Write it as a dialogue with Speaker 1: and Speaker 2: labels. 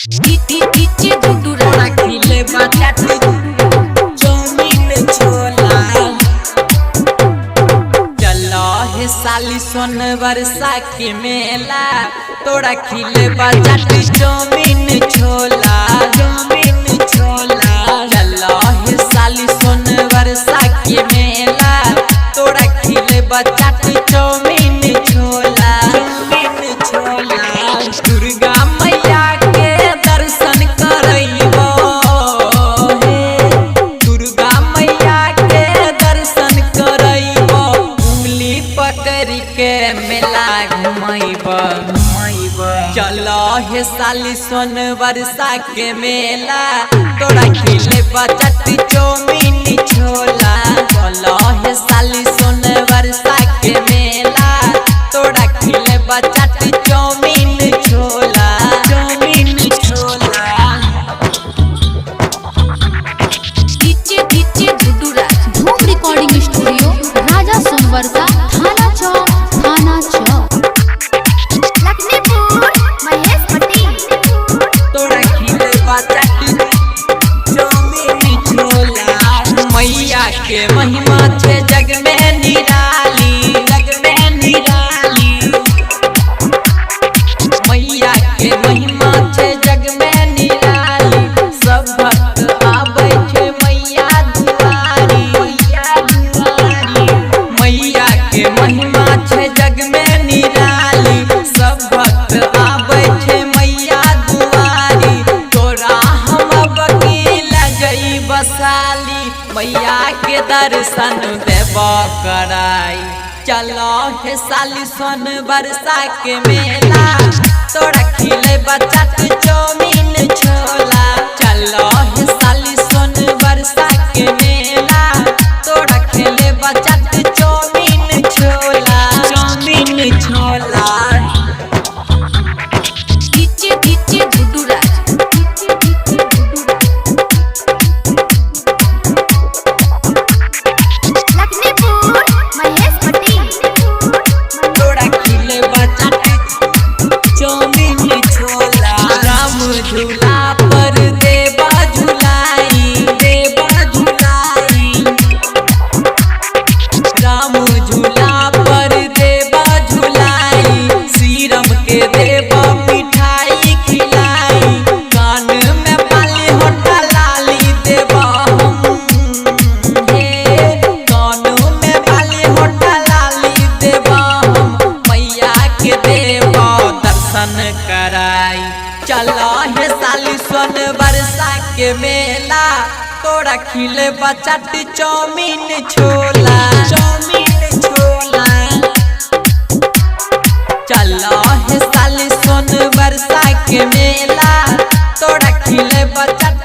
Speaker 1: DJ Guddu
Speaker 2: तोरा
Speaker 1: राज।
Speaker 2: खिलेबा चाट chowmein छोला। चलो हे साली सोन बरसा के मेला, तोरा खिलेबा चाट चाउमीन छोला, चाउमीन छोला। चलो हे साली सोन बरसा के मेला, तोरा खिलेबा चाट चाउमीन छोला, चाउमीन छोला। दुर्गा मैया के दर्शन करैबो हे, दुर्गा मैया के दर्शन करैबो, उंगली पकड़ के मेला घुमैबो। चलो हे साली सोन बरसा के मेला, तोरा खिलेबा चाट चाउमीन छोला। चलो हे साली सोन बरसा के मेला, तोरा खिलेबा चाट चाउमीन छोला, चाउमीन छोला।
Speaker 1: DJ DJ Guddu Raj.
Speaker 3: Dhoom recording studio, Raja Sonbarsa, थाना चौक, थाना चौक।
Speaker 4: लखनीपुर महेश पट्टी।
Speaker 2: तोरा खिलेबा चाट चाउमीन छोला। मैया के महिमा छे जग में निराली, जग में निराली। मैया के महिमा छे जग में निराली, सब भक्त आबै छे मैया दुआरी, मैया दुआरी। मैया के महिमा छे जग में निराली, सब भक्त आबै छे मैया दुआरी। तोरा हम वकील जइब साली, मैया के दर्शन देब कराई। चलो हे साली सोन बरसा के मेला, तोरा खिलेबा चाट चाउमीन छोला। चलो हे साली सोन बरसा के मेला, तोरा खिलेबा चाट चाउमीन छोला, चाउमीन छोला।
Speaker 1: DJ DJ Guddu Raj. DJ DJ Guddu Raj.
Speaker 4: Lakhnipur Mahesh Patti.
Speaker 2: तोरा खिलेबा चाट चाउमीन छोला। राम झूला पर देबा झुलाई, देबा झुलाई। राम झूला पर देबा झुलाई, सीरम के देबा मिठाई खिलाई। कान में बाली होठा लाली देबा हम हे, कान में बाली होठा लाली देबा हम, मैया के देबा दर्शन कराई। चलो हे साली सोन बरसा के मेला, तोरा खिलेबा चाट चाउमीन छोला, चाउमीन छोला। चलो हे साली सोन बरसा के मेला, तोरा खिलेबा चाट